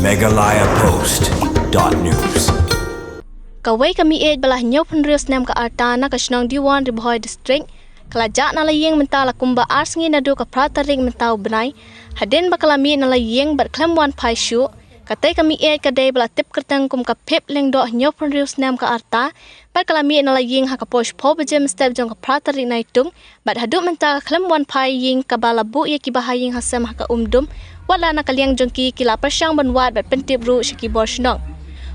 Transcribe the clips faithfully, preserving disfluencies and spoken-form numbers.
Meghalaya Post dot news. Kawei ka meiieit ba la hynñiewphew hynriew snem ka rta na ka shnong Diwon, Ri Bhoi District, ka la jah na la ïing mynta la kumba ar sngi naduh ka phra tarik mynta u bnai, hadien ba ka la mih na la ïing bad khlem wan phai shuh. Katei ka meiieit ka dei ba la tip kyrteng kum ka Phiplyngdoh, hynñiewphew hynriew snem ka rta, bad ka la mih na la ïing ha ka por shiphew baje mynstep jong ka phra tarik Naitung, bad haduh mynta ka khlem wan phai ïing kaba la buh ïa ki bahaïing hasem ha ka Umdum. Wat la na ka liang jong ki, ki la pyrshang ban wad bad pyntip ruh sha ki bor shnong.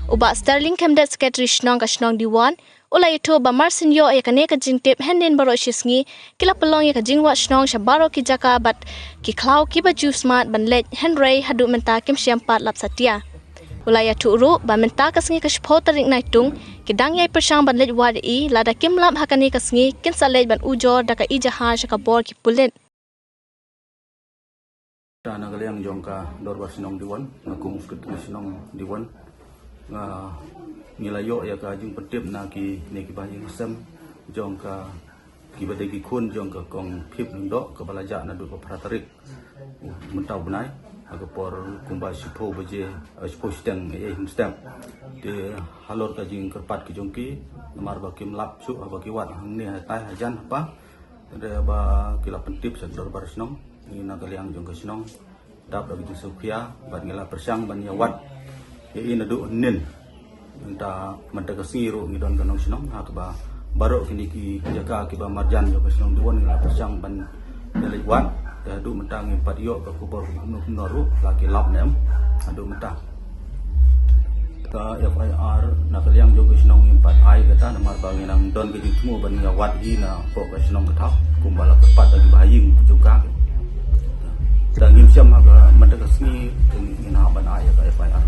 U Bah Sterling Khymdet, Secretary Shnong ka shnong Diwon, u la ïathuh ba mar shen ïoh ïa kane ka jingtip, hynnin baroh shi sngi ki la pynlong ïa ka jingwad shnong sha baroh ki jaka bad ki khlaw kiba ju smat ban leit, hynrei haduh mynta kim shym pat lap satia. U la ïathuh ruh ba mynta ka sngi ka shiphew tarik Naitung, ki dang ïai pyrshang ban leit wad ïa i, lada kim lap ha kane ka sngi, kin sa leit ban ujor da ka ejahar sha ka bor ki pulit. Te na ka liang jong ka Dorbar Shnong Diwon, nga kum u Secretary Shnong Diwon, nga, ngi la ïoh ïa ka jingpyntip na kine ki bahaïing hasem jong ka, kiba dei ki khun jong ka Kong Phiplyngdoh, kaba la jah naduh ka phra tarik mynta u bnai, ha ka por kumba shiphew baje, eh, shiphew shiteng, eh, mynstep. Te halor ka jingkyrpad ka jong ki, namar ba kim lap shuh haba ki wad hangne hatai hajan hapa. Te ba ki la pyntip sha Dorbar Shnong, ngi na ka liang jong ka shnong, dap da ka jingsngewkhia, bad ngi la pyrshang ban ïa wad ïa i naduh hynnin. Mynta, mynta ka sngi ruh ngi don ka nongshnong ha kaba baroh kine ki jaka kiba marjan jong ka shnong Diwon ngi la pyrshang ban ïa leit wad. Te haduh mynta ngim pat ïoh ka khubor kumno kumno ruh, la ki lap ne em haduh mynta. Ka F I R na ka liang jong ka shnong ngim pat ai kata, namar ba ngi nang don ka jingthmu ban ïa wad hi na pok ka shnong ka thaw kumba la kyrpad da ki bahaïing jong ka. Te ngim shem ha ka mynta ka sngi, te ngin hap ban ai ïa ka F I R.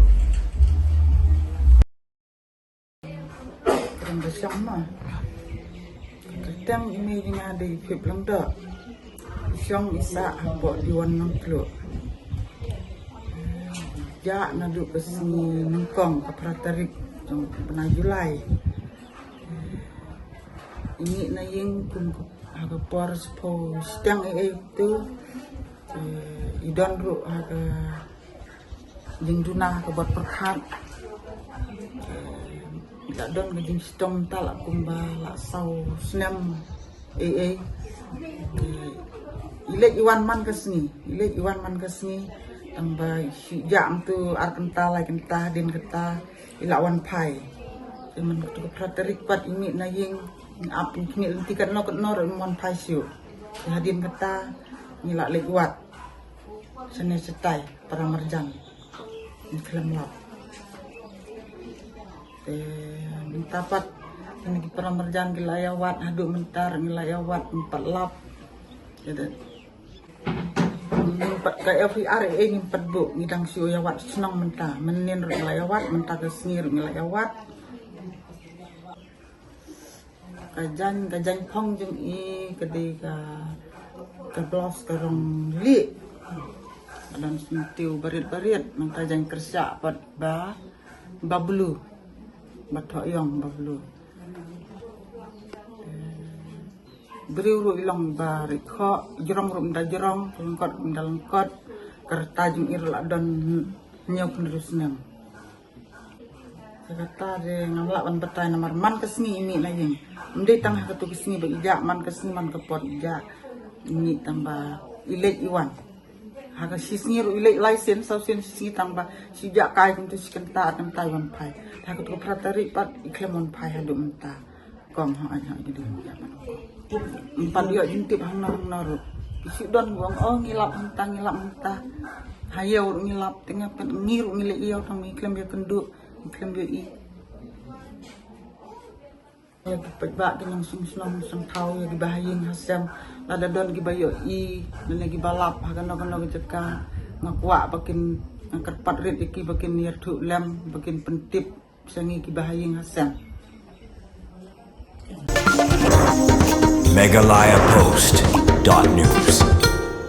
Kren da shong ma. Kyrteng i mei jong nga dei Phiplyngdoh. I shong i sah hapoh Diwon Nongtluh. Jah naduh ka sngi nyngkong ka phra tarik jong u bnai July. I mih na ïing kum ha ka por shiphew shiteng ei ei tu. Eh, i don ruh ha ka jingduna ha ka bor pyrkhat. Eh, i la don ka jingshitom mynta la kumba la saw snem ei ei. Eh, i leit i wan man ka sngi, i leit i wan man ka sngi. Tang ba shu jah mynta ar kynta lai kynta hadien kata i la wan phai. Te man katu ka phra tarik pat i mih na ïing, ngi ap ngi khmih lynti katno katno ruh im wan phai shuh. Te hadien kata ngi la leit wad shane shatai para marjan, ngi khlem lap. Te mynta pat kine ki para marjan ki la ïa wad, haduh mynta ruh ngi la ïa wad, ngim pat lap. Te ngim pat, ka F I R ei ei ngim pat buh, ngi dang shu ïa wad shnong mynta. Mynnin ruh ngi la ïa wad, mynta ka sngi ruh ngi la ïa wad. Ka jaiñ, ka jaiñ phong jong i ka dei ka, ka blouse ka rong lieh. Ka don sngewtiew barit barit, mynta jaiñ kyrshah pat ba, ba blue. Ba thoh ïong ba blue. Briew ruh i long ba rit khoh, jrong ruh ym da jrong, lyngkot ym da lyngkot, ka rta jong i ruh la don hynñiew hynriew snem. Te kata de ngam lah ban batai namar man ka sngi i mih na ïing. Ym dei tang ha katu ka sngi ba i jah, man ka sngi man ka por i jah. I mih tang ba i leit i wan. Ha ka shi sngi ruh i leit lai sien, saw sien shi sngi tang ba shi jah kai kumtu shi kynta ar kynta i wan phai. Te ha katu ka phra tarik pat i khlem wan phai haduh mynta. Kong ha ai ha ai dei. Ym pat ïoh jingtip hangno hangno ruh. I shu don u ong, oh ngi lap hangta, ngi lap hangta. Ha ïew ruh ngi lap, te nga pat ngi ruh ngi leit ïew tang ngi khlem ïakynduh, ngi khlem ïohi. Ïa ki paidbah ki nongshong shnong shong thaw, ïa ki bahaïing hasem, lada don kiba ïohi lane kiba lap ha kano kano ka jaka, nga kwah ba kin, nga kyrpad rit ïa ki ba kin ïathuh lem, ba kin pyntip sha ngi ki bahaïing hasem. Meghalaya Post dot news.